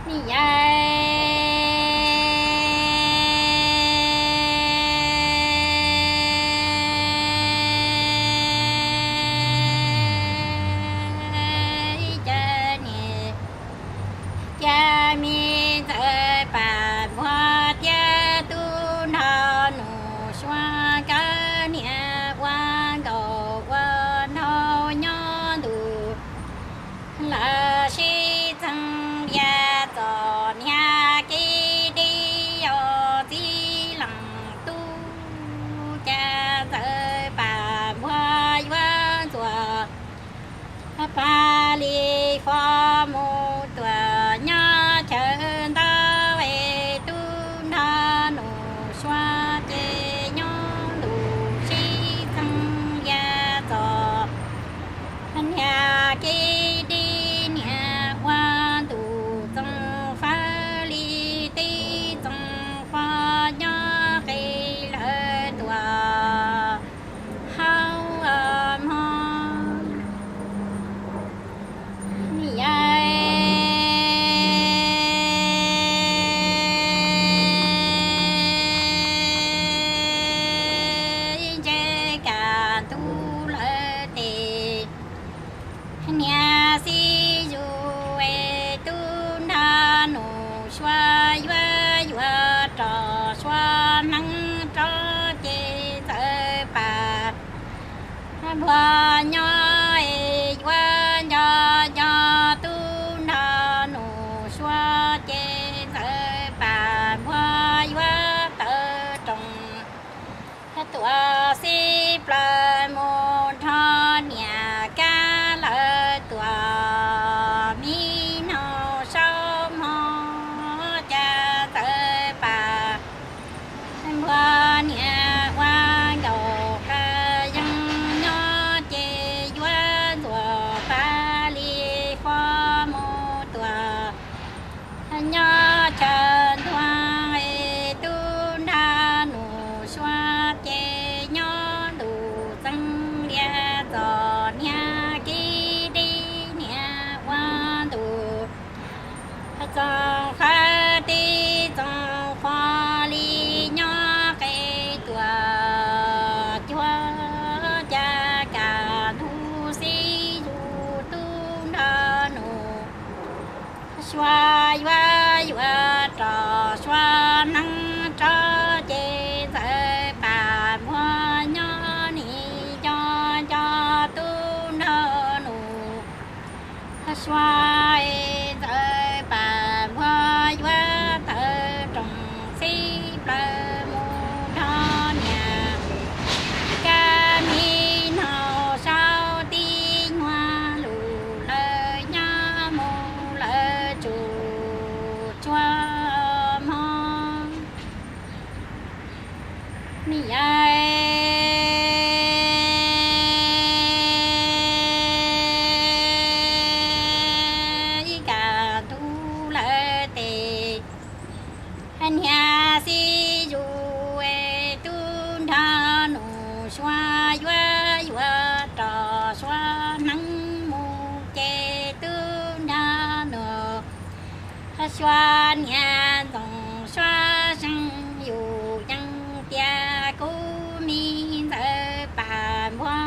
Niam yau, cas niam, cas me ntxawm Pam Npua thiab tub nrho Nus Suav nkawd niam ua nkauj ua nraug nyob ntu lawv sib txeeb yam txom nyab kev deb, yog txiv leej tub cas ntxawm Pam Npua yuav ntxuag pab li fo mus tuaj nyob chaw ntau es tub nrho Nus Suav ces nyob ntu sib txeeb yam txom nyab kev deb, niam ua ntu txoov fawb li teb txoov fo nyob qe lawv tuaj hauv hmo. Niam yau, ntse kam ntug lawv tes, niam xib zus es tub nrho Nus Suav yuav yuav rov Suav hneev rov ces ntxawm Pam Npua nyob es yuav nco nco tub nrho Nus Suav ces ntxawm Pam Npua yuav tawm roos tuaj xib plaws mus nrog niam kab lawv tuaj mi noog saub hmo, cas ntxawm Pam Npua niam ua nkauj qas yees nyob ces yuav ntxuag pab li fo mus tuaj nyob chaw ntuag es tub nrho Nus Suav ces nyob ntu txeeb yam txom nyab kev deb, niam ua ntu txoov fawb teb txoov fo li nyob qe tuaj cuag, cas kam ntug xib zus tub nrho Nus Suav yuav yuav rov Suav hneev rov ces ntxawm Pam Npua nyob nim nco nco tub nrho Nus Suav, ntxawm Pam Npua yuav tawm roos xib plaws mus nrog niam kab mi noog saub tib nyuag lus lawv nyob mus lawv tsum cuag hmo. Niam yau, ib kam ntug lawv tes, niam xib zus es tub nrho Nus Suav yuav yuav rov Suav hneev mus ces tub nrho Nus Suav niam ntxoov Suav seej yus yeej tias kuv me ntxawm Pam Npua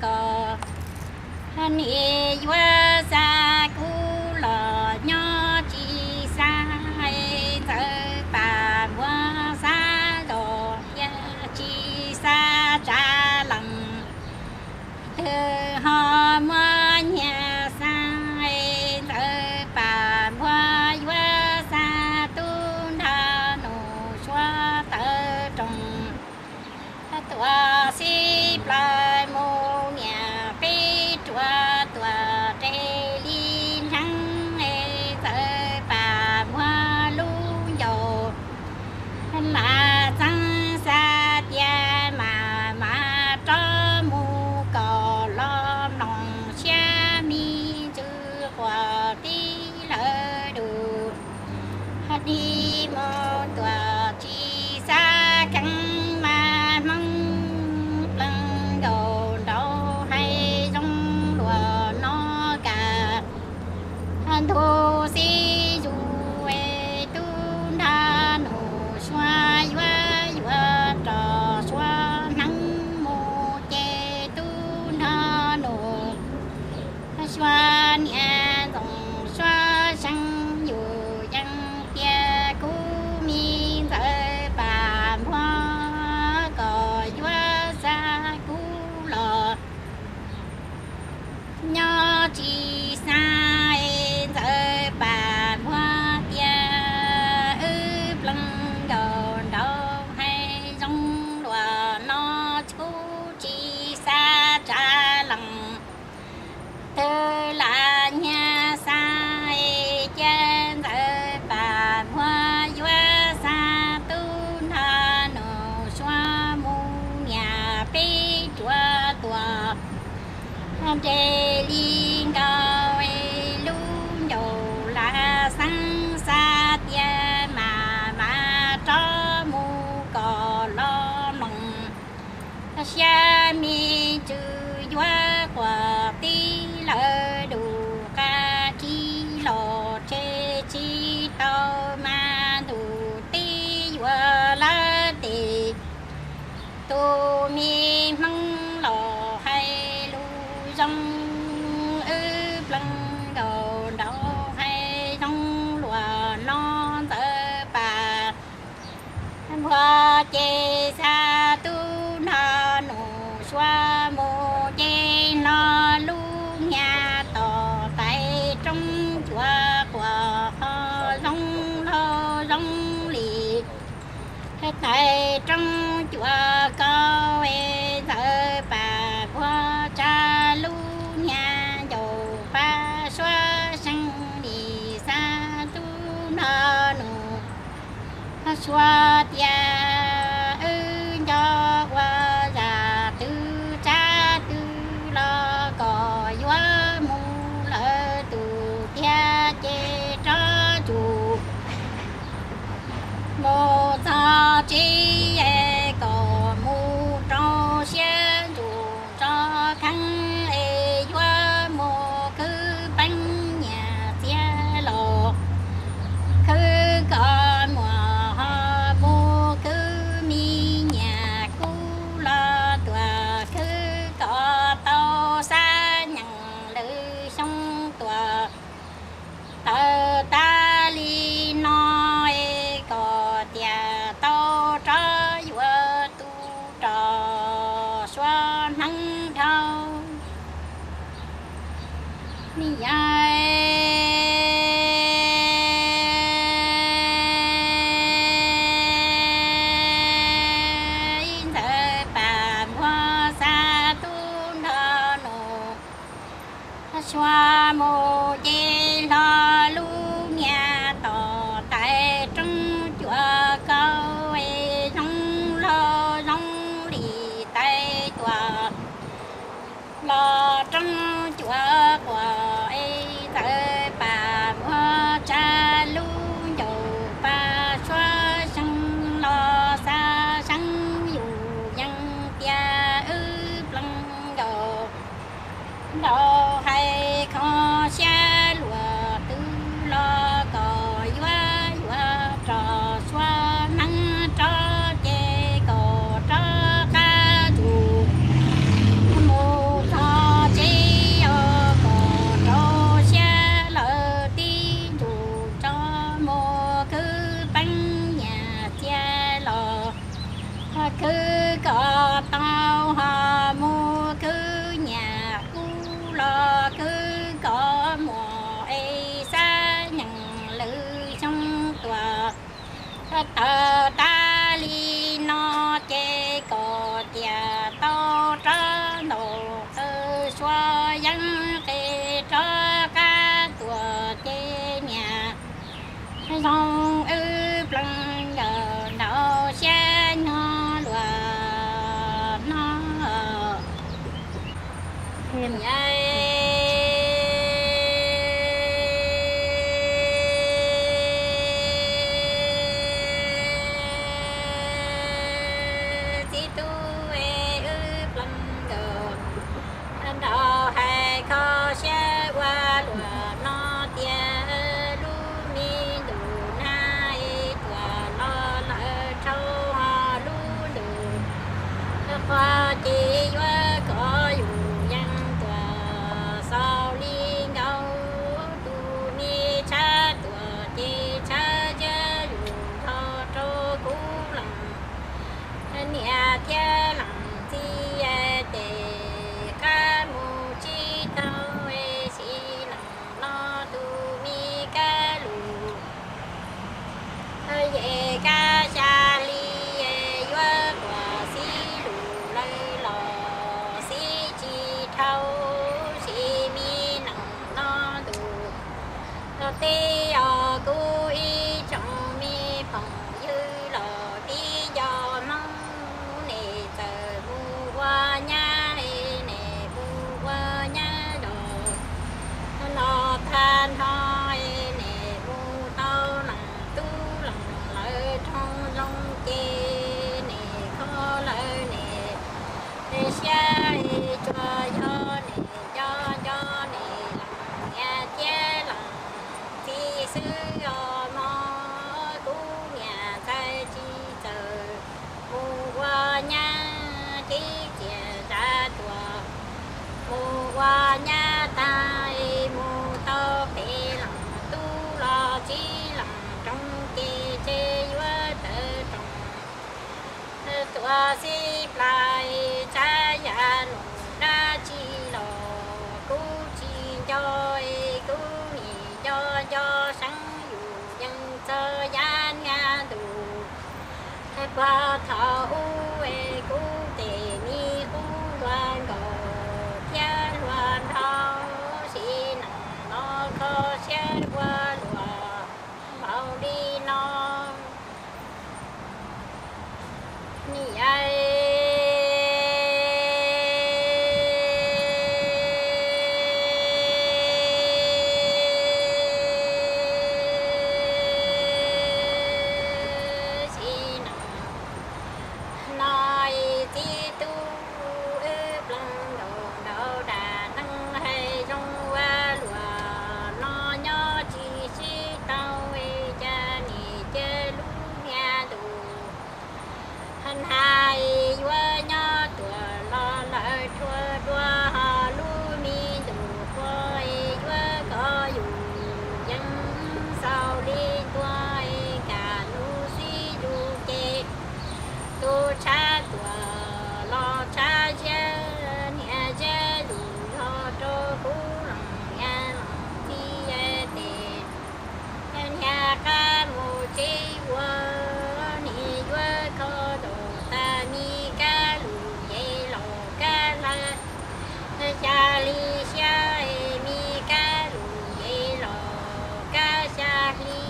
kom nim yuav xa kuv los nyob tsis xa, ntxawm Pam Npua xa zos thiab tsis xa tsav lees twg ho muab nyias xa, ntxawm Pam Npua yuav xa tub nrho Nus Suav tawm roos tuaj xib plaws mus niam peb ruam tuaj re li nrheeb, ntxawm Pam Npua lub ncauj mas txeeb xa tias mas mas rov mus kom los mloog siab me ntxwv quas tib lawv lus. Nim mus tuaj tsis xav kheev mas Hmoob pleev nkaus nraug hais zoo luag no kam ntug xib zus tsis xav es Ntxawm Pam Npuag tias wb plees nkaus nraug hais zoo luag no txhub tsis xav tsa lees twg lam nyag xav es cia Ntxawm Pam Npuag yuav xa tub nrog Nus Suav mus niam peb cuav tuam nres li nkaus es lub ncaus lam xeeb xav tias mas mas rov mus kom los mloog siab me tsw yuav quas tib lawv dub qab kis los tsev tsis tau mas ntuj teb yuav lawv tes tus me Hmoob los hais lus zoo wb plees nkaus nraug hais zoo luag no Ntxawm Pam Npuag ces xa tub nrog Nus Suav mus ces no lub nyag tom tais roob cuav quas qhov zoo laug zoo li tais roob cuav kaus es Ntxawm Pam Npuag tsa lub nyag ncaus pab suav seeb li xa tub nrog Nus Suav tias wb nco ua zaj twg tsab twg los kom yuav mus lawm tus tiag ces rov tsum mus txog tsev kom mus rau siab ntsug tso kheeb es yuav mus khwv peeb nyias txiag los khwv kom muaj ho mus khwv me nyias kub los tuaj khwv kom tau xab nyeem lwm xyoo tuaj tawm tas li no es kom tias tau rov yuav tu rog suav hneev dhau ni yog Ntxawm Pam Npuag xa tub nrog Nus Suav mus ces hlo lub nyag tom tais roob cuav kaus es zoo laug zoo li tais tuaj los roob cuav quas es Ntxawm Pam Npuag tsa lub ncaus pab suav seeb los xa seeb yus yees tias wb plees nkaus nraug hais kho siab luag twg los kom yuav yuav rog suav hneev rov ces kom rov qab tsum mus txog tsev os kom rau siab lawv tib ntsug tso mus khwv peeb nyias txiag los khwv kom tau ho mus khwv nyias kub los khwv kom muaj es xab nyeem lwm xyoo tuaj tawm tas li no ces kom tias tau rov ntaus qw suav yeeb qe rov qab tuaj ces niam zoo wb plees nkaus nraug siab nyob luag no txiv tub es wb plees nkaus nraug hais kho siab ua luag no tias lub me ntuj nag es tuaj los lawm rau ho lub ntuj qhua ces yuav kom yus yees tuaj Puag thaum ub es kuv tes me qub hluas nkaus thiab hluas nrau, sim neej no kho siab ua luam npaum li no. Niam sim neej no txiv tub wb ploog nkaus nraud, dab neeg hais zoo ua luam no nyob tsis sib tau, cas nim cia lub hnia ntus hais yuav nyob tuaj los lawm rhuav dua, ho lub me ntus qua yuav kov yus yeej xaus li ntua, kam lub xib lus ces tus tshav tuaj los tshav ziab, niam ziab lus yog rau kuv leej niam leej txiv tes. Niag qab mus tsev ua, nim yuav kho rau tas me kab lus yej laus kab hlab, xya hli xya, me kab lus yej laus kab xya hli,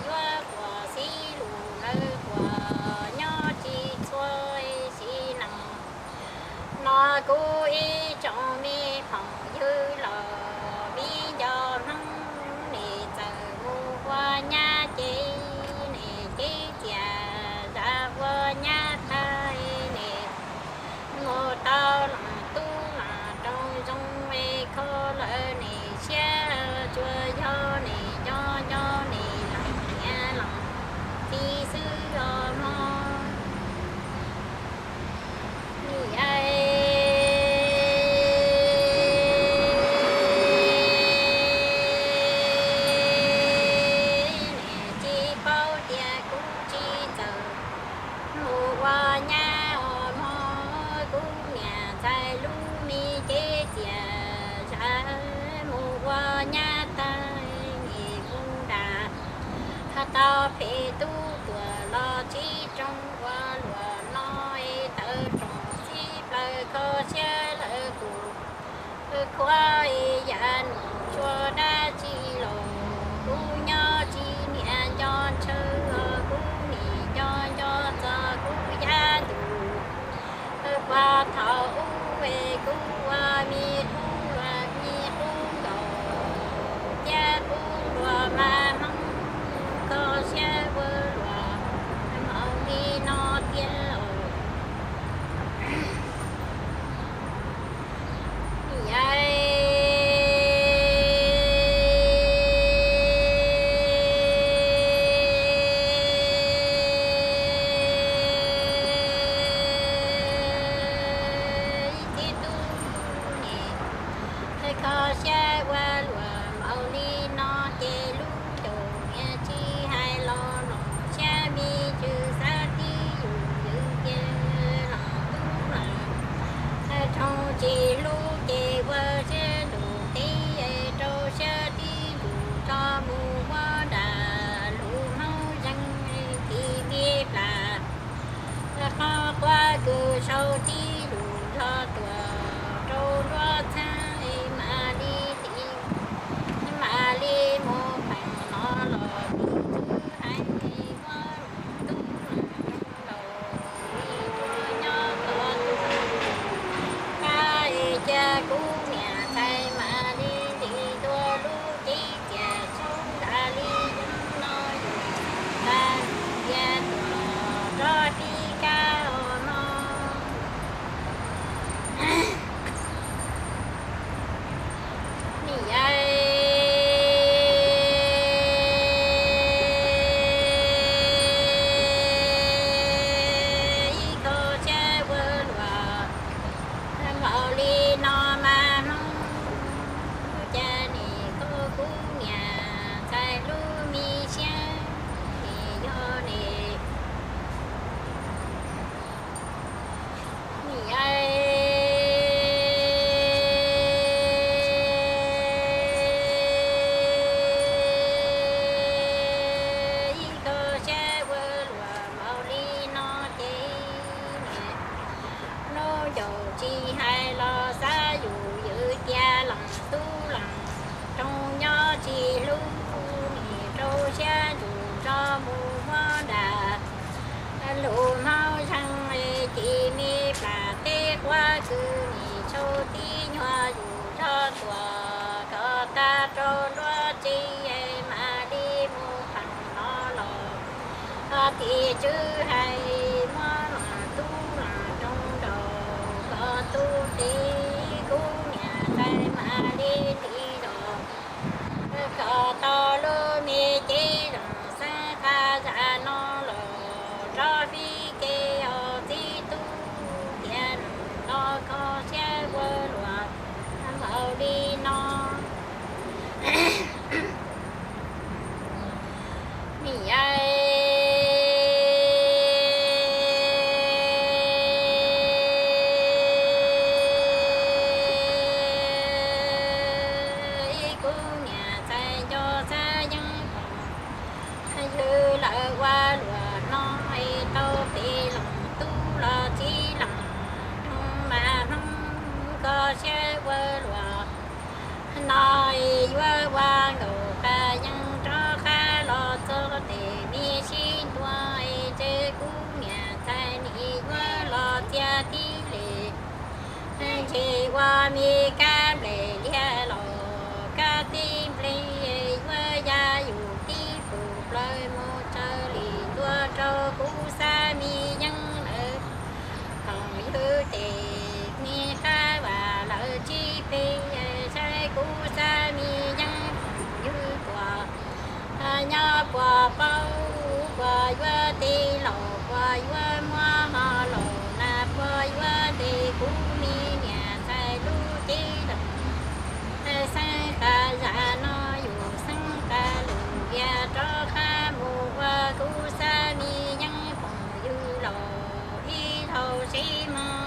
yuav quas xib lus lawv quas nyob tsis txhua, sim neej no kuv ib tsoom me phooj ywg los viv nco Hmoob, nim txawm mus ua nyab ces nim cev txias zam ua nyab tag, nim mus tau leej tub leej rooj zoo es kho lawm nim siab, tsuas yog nim nco nco nim leej niam leej txiv xwb os mog. Niam tsis paub tias kuv tsis txawm mus ua nyab os mog, kuv niam ntxhais lub me cev txias zam mus ua nyab tag, nim mus dam tau phem tub tuaj los tsis roog ua luam no, tawv rooj xib plaws kho siab lawv kuv, qhuav yam nus tsuas dab tsi los kuv nyob tsis niam nco ntshaw, kuv nim nco nco txog kuv yav ntuj. Puag thaum ub es kuv ua me qub hluas me qub nkaus thiab qub hluas mas Hmoob kho siab ua luam npaum li no tiag. Yam Tim tswv hais muab luag tub luag roog nraus kom tub tes, kuv niam ntxhais mam li tiv zos kom tau lub me cev zoo xeeb qab zaj no los rov fij kev os txiv tub tias los kho siab ua luaj npaum li no. Niam yau, kuv niam ntxhais nco xav yeej pom yug lawm ua luaj no es tau peb leej tub los txiv leej roog mas hnub kho siab ua luaj no es yuav ua nkaus qas yees rov qab los txog tes me sib ntua es ces kuv niam ntxhais nim yuav los txia tib li. Ntshe ua me kab nplej liag los kab tib nplej yuav ya yus tib pus plaws mus tsaws li ntua rau kuv xab me yeeb lawm. Thaum yug tes me qab vam lawm tsis peb, saib kuv xab me yeeb yug tuaj nyob puas paub, puas yuav tes laus, puas yuav muab ho laus na, puas yuav tes kuv me niam ntxhais lub cev zoo xeeb qab zaj no yus xeeb qab lus vias rov qab mus ua kuv xab me yeeb phooj ywg laus ib zaug seb mas.